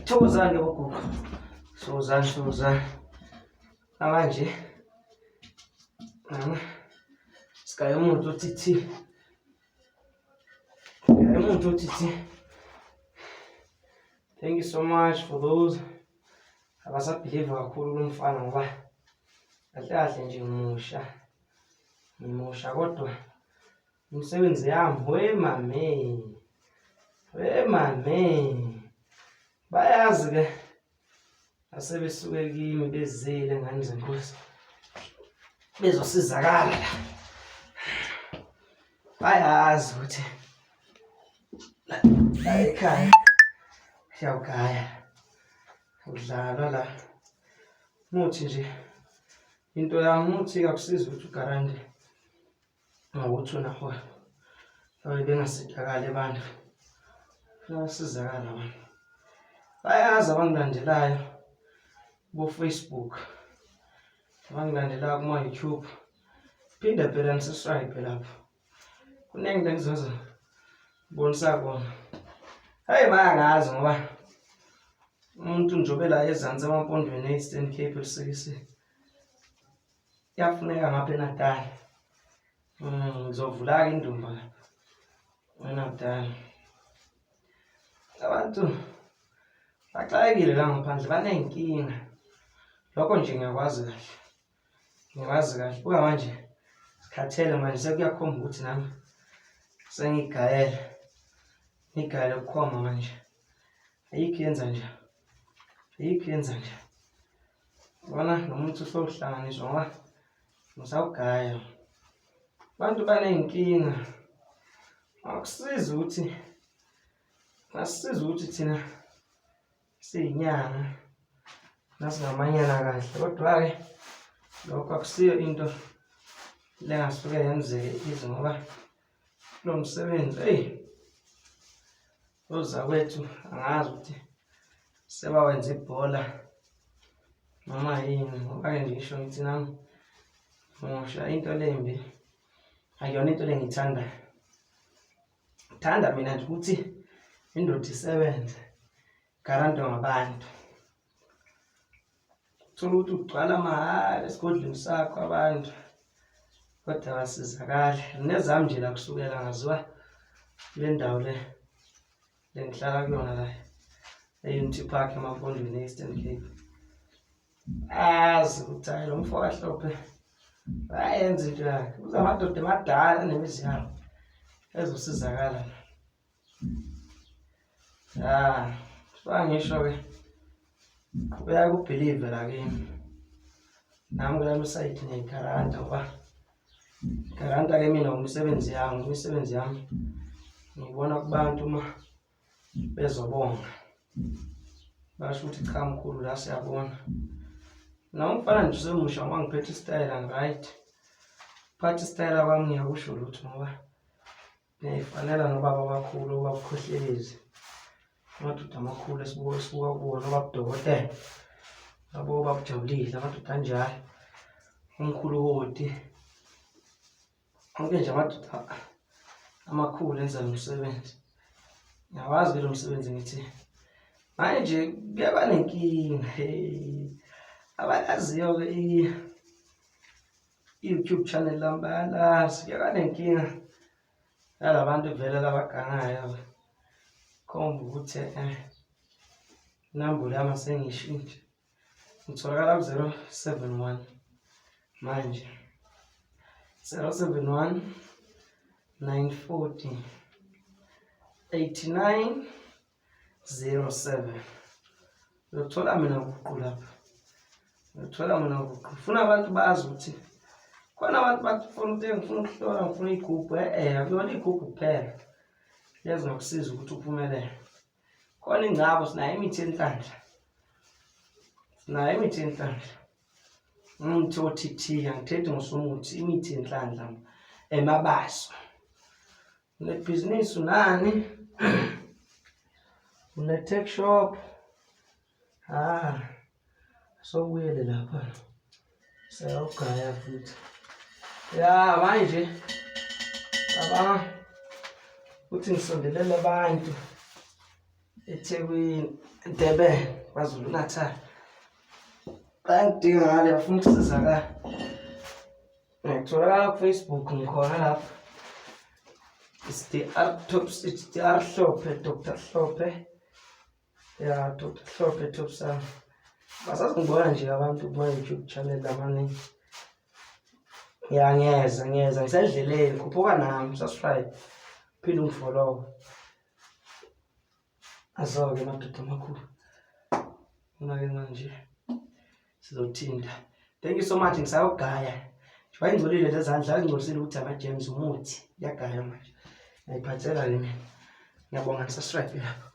Thokozani bogogo. Thokozani, thokozani. Namanje nami sigaye umuntu othi thi. Sigaye umuntu othi thi. Thank you so much for those abasabhiliva kakhulu kulo mfana ngoba kahle kahle nje ngimusha. Ngimusha kodwa imisebenzi yami we mame. We mame. Bayazi ke asebesuke kimi bezile ngane zenkosi bezosizakala la. Bayazi ukuthi la ekhaya siyawugaya akudlalwa la. Muthi nje into yami muthi kakusizi ukuthi ugarante ngokuthi wena hola babe bengasidakali abantu bayasizakala abantu bayazi abangilandelayo bo-Facebook abangilandelayo kuma-YouTube phinde phela nisubscribe lapho kuningi lengizoza bonisa kona. Hey bayangazi ngoba umuntu njobe la ezansi emampondweni e-Eastern Cape elusikisi iyafuneka ngapha eNatal. Ngizovula-ke indumba lapha eNatal. Abantu baxakekile la ngaphandle baney'nkinga. Lokho nje ngiyakwazi kahle. Ngiwazi kahle. Buka manje sikhathele manje sekuyakhomba ukuthi nami sengigayele. Ngigayele ukukhomba manje. Ayikho yenza nje. Ayikho yenza nje. Yabona nomuntu usowuhlanganiswa ngoba ngisawugaya. Abantu baney'nkinga. Akusizi ukuthi asisizi ukuthi thina siyinyanga nasingamanyana kahle kodwa-ke lokho akusiyo into lengasuke yenzeke ize ngoba lo msebenzi eyi ozakwethu angazi ukuthi sebawenza ibhola noma yini ngoba-ke nje ngisho ngithi nami ngosha into lembi akuyona into lengiyithandayo. Thanda mina nje ukuthi indoda isebenze garantwe ngabantu. Thola ukuthi ugcwala mahhala esigodlweni sakho abantu kodwa basizakale. Nezami nje la kusukela ngaziwa kule ndawo le lengihlala kuyona la e-Unity Park eMampondweni e-Eastern Cape. Azi ukuthi hayi lo mfo kaHlophe bayenza into yakhe. Kuze amadoda amadala anemizi yabo ezosizakala la. Ya, ngisho-ke qhubeka kubhilive la kimi. Nami kulami isayidi ngiyayigaranta ngoba garanta-ke mina ngomsebenzi yami, imisebenzi yami ngiyibona kubantu uma bezobonga basho ukuthi cha mkhulu la siyabona noma umfana nje usemusha ngoba ngiphethe isitayela ngi-right phatha isitayela kwami ngiyakusho lutho ngoba ngiyayifanela nobaba abakhulu obabukhohlelezi amadoda amakhulu esibuka esibuka kuwona obabudokotela abo babujabulile amadoda anjalo umkhulu hoti Onke nje amadoda amakhulu enza lo msebenzi. Ngiyawazi ke lo msebenzi ngithi manje kuyaba nenkinga hey. Abayaziyo-ke i-YouTube channel lami bayalazi kuyaba nenkinga yalabantu vele labagangayo khomba ukuthi eh inambolo yami asengiyishintshe. Ngitholakala ku-071 manje 071 940 89 07. Uyothola mina guqu lapha, uyothola mina guqu. Funa abantu bazi ukuthi khona abantu bathi funa ukuthi ngifuna ukuhlola, ngifuna iy'gubhu. E-e, akuyona iy'gubhu kuphela ezingakusiza ukuthi uphumelele. Khona ingcabo sinayo imithi yenhlanhla. Sinayo imithi yenhlanhla. Umuthi othithiya ngithethi ngosomuthi imithi yenhlanhla emabaso. Unebhizinisi unani? Une-tech shop. Ah, sobuyele lapha. Siyawugaya futhi. Ya manje cabanga ukuthi ngisondelele abantu. eThekwini, eDurban, KwaZulu Natal. Bayangidinga ngale bafuna ukusizakala. Ngitholakala ku-Facebook ngikhona lapho. It's the R Tops, it's the R Hlophe, Dr. Hlophe. Ya, Dr. Hlophe Top Sam. Basazongibona nje abantu kuma-YouTube channel amaningi. Ya ngiyeza ngiyeza ngisendleleni khuphuka nami subscribe phinde ungifollow. Azoke madoda amakhulu. Uma-ke manje sizothinta. Thank you so much ngisayogaya. Njengoba ingcolile lezandla angingcolisile ukuthi ama-germs umuthi. Iyagaya manje. Ngiyayiphathela le mina. Ngiyabonga nisubscribe lapho.